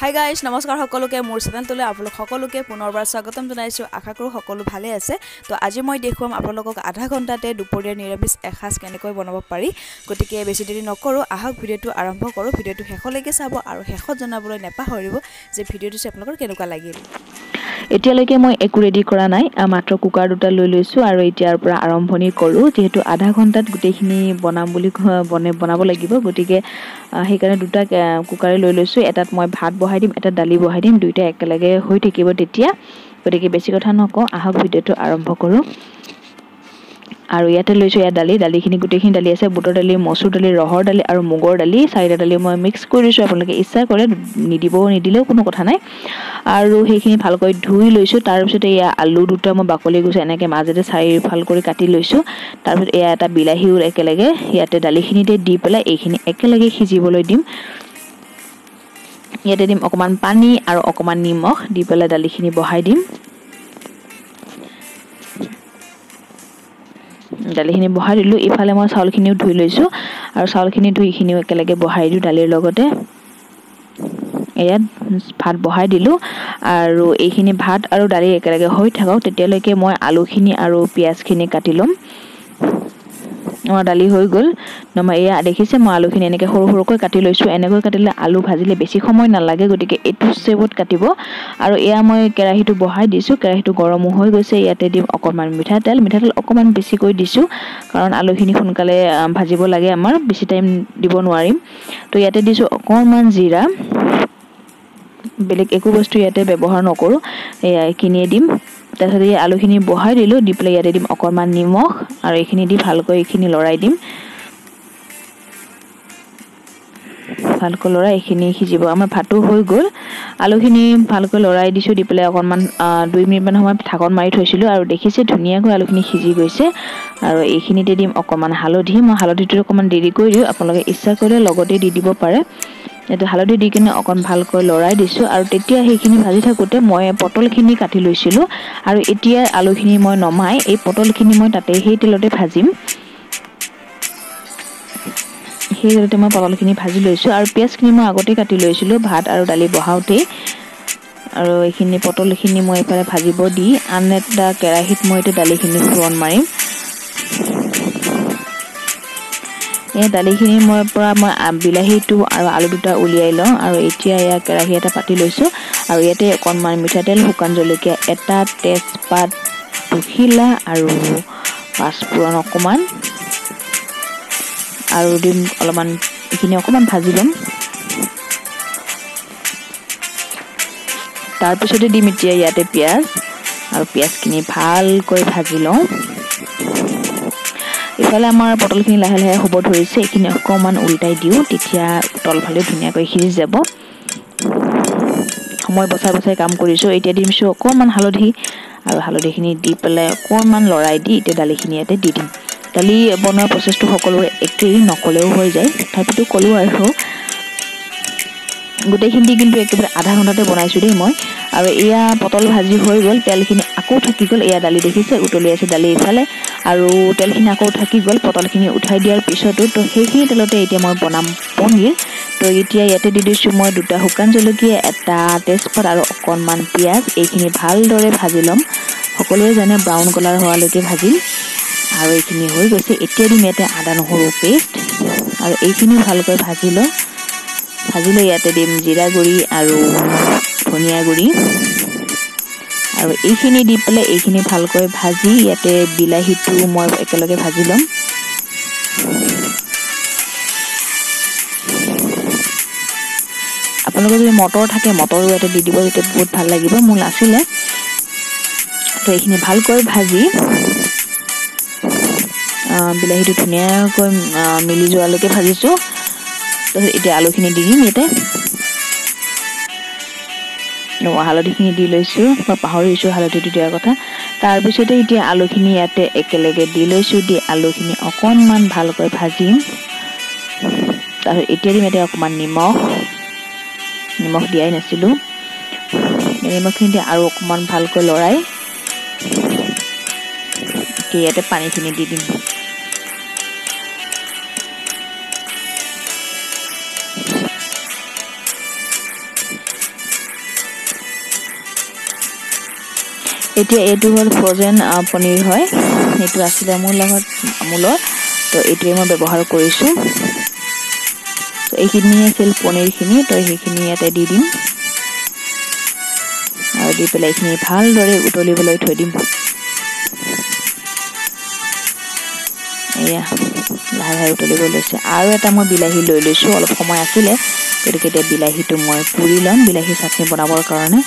Hi guys, নমস্কাৰ সকলোকে। মোৰ চেনেলটোলৈ আপোনালোক সকলোকে পুনৰবাৰ স্বাগতম জনাইছোঁ। আশা কৰোঁ সকলো ভালে আছে। তো আজি মই দেখুৱাম আপোনালোকক আধা ঘণ্টাতে দুপৰীয়া নিৰামিষ এসাঁজ কেনেকৈ বনাব পাৰি। গতিকে বেছি দেৰি নকৰোঁ, আহক ভিডিঅ'টো আৰম্ভ কৰোঁ। ভিডিঅ'টো শেষলৈকে চাব আৰু শেষত জনাবলৈ নাপাহৰিব যে ভিডিঅ'টো চাই আপোনালোকৰ কেনেকুৱা লাগিল। এতিয়ালৈকে মই একো ৰেডি কৰা নাই, মাত্ৰ কুকাৰ দুটা লৈ লৈছোঁ আৰু এতিয়াৰ পৰা আৰম্ভণি কৰোঁ। যিহেতু আধা ঘণ্টাত গোটেইখিনি বনাম বুলি বনাব লাগিব, গতিকে সেইকাৰণে দুটা কুকাৰে লৈ লৈছোঁ। এটাত মই ভাত বহাই দিম, এটাত দালি বহাই দিম, দুইটা একেলগে হৈ থাকিব তেতিয়া। গতিকে বেছি কথা নকওঁ, আহক ভিডিঅ'টো আৰম্ভ কৰোঁ। আৰু ইয়াতে লৈছোঁ ইয়াত দালি, দালিখিনি গোটেইখিনি দালি আছে, বুটৰ দালি, মচুৰ দালি, ৰহৰ দালি আৰু মুগৰ দালি, চাৰিটা দালি মই মিক্স কৰি দিছোঁ। আপোনালোকে ইচ্ছা কৰে নিদিবও, নিদিলেও কোনো কথা নাই। আৰু সেইখিনি ভালকৈ ধুই লৈছোঁ। তাৰপিছতে এয়া আলু দুটা মই বাকলি গুচাই এনেকৈ মাজতে চাৰিফাল কৰি কাটি লৈছোঁ। তাৰপিছত এয়া এটা বিলাহীও একেলগে ইয়াতে দালিখিনিতে দি পেলাই এইখিনি একেলগে সিজিবলৈ দিম। ইয়াতে দিম অকণমান পানী আৰু অকণমান নিমখ দি পেলাই দালিখিনি বহাই দিম। দালিখিনি বহাই দিলোঁ। ইফালে মই চাউলখিনিও ধুই লৈছোঁ আৰু চাউলখিনি ধুই এইখিনিও একেলগে বহাই দিওঁ দালিৰ লগতে। ইয়াত ভাত বহাই দিলোঁ আৰু এইখিনি ভাত আৰু দালি একেলগে হৈ থাকক। তেতিয়ালৈকে মই আলুখিনি আৰু পিঁয়াজখিনি কাটি ল'ম। আমাৰ দালি হৈ গ'ল। নমা এয়া দেখিছে মই আলুখিনি এনেকৈ সৰু সৰুকৈ কাটি লৈছোঁ। এনেকৈ কাটিলে আলু ভাজিলে বেছি সময় নালাগে, গতিকে এইটো শ্বেপত কাটিব। আৰু এয়া মই কেৰাহীটো বহাই দিছোঁ, কেৰাহীটো গৰমো হৈ গৈছে। ইয়াতে দিম অকণমান মিঠাতেল, মিঠাতেল অকণমান বেছিকৈ দিছোঁ কাৰণ আলুখিনি সোনকালে ভাজিব লাগে, আমাৰ বেছি টাইম দিব নোৱাৰিম। তো ইয়াতে দিছোঁ অকণমান জিৰা, বেলেগ একো বস্তু ইয়াতে ব্যৱহাৰ নকৰোঁ, এয়া এইখিনিয়ে দিম। তাৰপিছত এই আলুখিনি বহাই দিলোঁ, দি পেলাই ইয়াতে দিম অকণমান নিমখ আৰু এইখিনি দি ভালকৈ এইখিনি লৰাই দিম। ভালকৈ লৰাই এইখিনি সিজিব। আমাৰ ভাতো হৈ গ'ল। আলুখিনি ভালকৈ লৰাই দিছোঁ, দি পেলাই অকণমান 2 মিনিটমান সময় ঢাকন মাৰি থৈছিলোঁ আৰু দেখিছে ধুনীয়াকৈ আলুখিনি সিজি গৈছে। আৰু এইখিনিতে দিম অকণমান হালধি। মই হালধিটো অকণমান দেৰি কৰি দিওঁ, আপোনালোকে ইচ্ছা কৰিলে লগতে দি দিব পাৰে। এইটো হালধি দি কিনে অকণ ভালকৈ লৰাই দিছোঁ। আৰু তেতিয়া সেইখিনি ভাজি থাকোঁতে মই পটলখিনি কাটি লৈছিলোঁ আৰু এতিয়া আলুখিনি মই নমাই এই পটলখিনি মই তাতে সেই তেলতে ভাজিম। সেই তেলতে মই পটলখিনি ভাজি লৈছোঁ আৰু পিঁয়াজখিনি মই আগতেই কাটি লৈছিলোঁ ভাত আৰু দালি বহাওঁতেই। আৰু এইখিনি পটলখিনি মই এইফালে ভাজিব দি আন এটা কেৰাহীত মই এতিয়া দালিখিনি ফোৰণ মাৰিম। এই দালিখিনি মই পৰা মই বিলাহীটো আৰু আলু দুটা উলিয়াই লওঁ। আৰু এতিয়া এয়া কেৰাহী এটা পাতি লৈছোঁ আৰু ইয়াতে অকণমান মিঠাতেল, শুকান জলকীয়া এটা, তেজপাত দুখিলা আৰু পাঁচফোৰণ অকণমান আৰু দিম অলপমান। এইখিনি অকণমান ভাজি ল'ম। তাৰপিছতে দিম এতিয়া ইয়াতে পিঁয়াজ আৰু পিঁয়াজখিনি ভালকৈ ভাজি লওঁ। ইফালে আমাৰ পটলখিনি লাহে লাহে হ'ব ধৰিছে, এইখিনি অকণমান উল্টাই দিওঁ, তেতিয়া তলফালেও ধুনীয়াকৈ সিজি যাব। সময় বচাই বচাই কাম কৰিছোঁ। এতিয়া দিছোঁ অকণমান হালধি আৰু হালধিখিনি দি পেলাই অকণমান লৰাই দি এতিয়া দালিখিনি ইয়াতে দি দিম। দালি বনোৱাৰ প্ৰচেছটো সকলোৰে একেই, নক'লেও হৈ যায়, তথাপিতো ক'লোঁ আৰু। গোটেইখিনি দি কিন্তু একেবাৰে আধা ঘণ্টাতে বনাইছোঁ দেই মই। আৰু এয়া পটল ভাজি হৈ গ'ল, তেলখিনি আকৌ থাকি গ'ল। এয়া দালি দেখিছে উতলি আছে দালি ইফালে, আৰু তেলখিনি আকৌ থাকি গ'ল পটলখিনি উঠাই দিয়াৰ পিছতো। তো সেইখিনি তেলতে এতিয়া মই বনাম পনীৰ। তো এতিয়া ইয়াতে দি দিছোঁ মই দুটা শুকান জলকীয়া, এটা তেজপাত আৰু অকণমান পিঁয়াজ। এইখিনি ভালদৰে ভাজি ল'ম, সকলোৱে জানে ব্ৰাউন কালাৰ হোৱালৈকে ভাজিম। আৰু এইখিনি হৈ গৈছে। এতিয়া দিম ইয়াতে আদা নহৰু পেষ্ট আৰু এইখিনিও ভালকৈ ভাজি লওঁ। ভাজি লৈ ইয়াতে দিম জিৰা গুড়ি আৰু ধনিয়া গুড়ি আৰু এইখিনি দি পেলাই এইখিনি ভালকৈ ভাজি ইয়াতে বিলাহীটো মই একেলগে ভাজি ল'ম। আপোনালোকৰ যদি মটৰ থাকে মটৰো ইয়াতে দি দিব, তেতিয়া বহুত ভাল লাগিব। মোৰ নাছিলে। তো এইখিনি ভালকৈ ভাজি বিলাহীটো ধুনীয়াকৈ মিলি যোৱালৈকে ভাজিছোঁ। তাৰপিছত এতিয়া আলুখিনি দি দিম ইয়াতে। হালধিখিনি দি লৈছোঁ, মই পাহৰিছোঁ হালধিটো দিয়াৰ কথা। তাৰপিছতে এতিয়া আলুখিনি ইয়াতে একেলগে দি লৈছোঁ, দি আলুখিনি অকণমান ভালকৈ ভাজিম। তাৰপিছত এতিয়া দিম ইয়াতে অকণমান নিমখ, নিমখ দিয়াই নাছিলোঁ। নিমখখিনি দি আৰু অকণমান ভালকৈ লৰাই ইয়াতে পানীখিনি দি দিম। এতিয়া এইটো হ'ল ফ্ৰ'জেন পনীৰ হয়, সেইটো আছিলে মোৰ লগত আমুলৰ, তো এইটোৱে মই ব্যৱহাৰ কৰিছোঁ। তো এইখিনি আছিল পনীৰখিনি, তো সেইখিনি ইয়াতে দি দিম আৰু দি পেলাই এইখিনি ভালদৰে উতলিবলৈ থৈ দিম। এয়া লাহে লাহে উতলিব লৈছে। আৰু এটা মই বিলাহী লৈ লৈছোঁ, অলপ সময় আছিলে, গতিকে এতিয়া বিলাহীটো মই পুৰি ল'ম বিলাহী চাটনি বনাবৰ কাৰণে।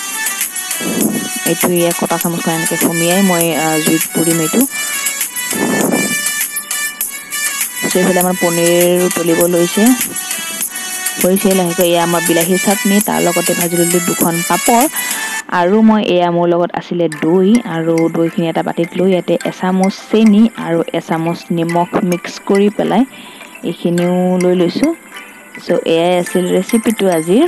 এইটো এয়া কটা চামুচখন এনেকৈ সুমিয়াই মই জুইত পুৰিম এইটো। এইফালে আমাৰ পনীৰ উতলিব লৈছে, হৈছে লাহেকৈ। এয়া আমাৰ বিলাহী চাটনি, তাৰ লগতে ভাজি ল'লোঁ 2খন পাপৰ। আৰু মই এয়া মোৰ লগত আছিলে দৈ, আৰু দৈখিনি এটা বাতিত লৈ ইয়াতে এচামুচ চেনি আৰু এচামুচ নিমখ মিক্স কৰি পেলাই এইখিনিও লৈ লৈছোঁ। চ' এয়াই আছিল ৰেচিপিটো আজিৰ।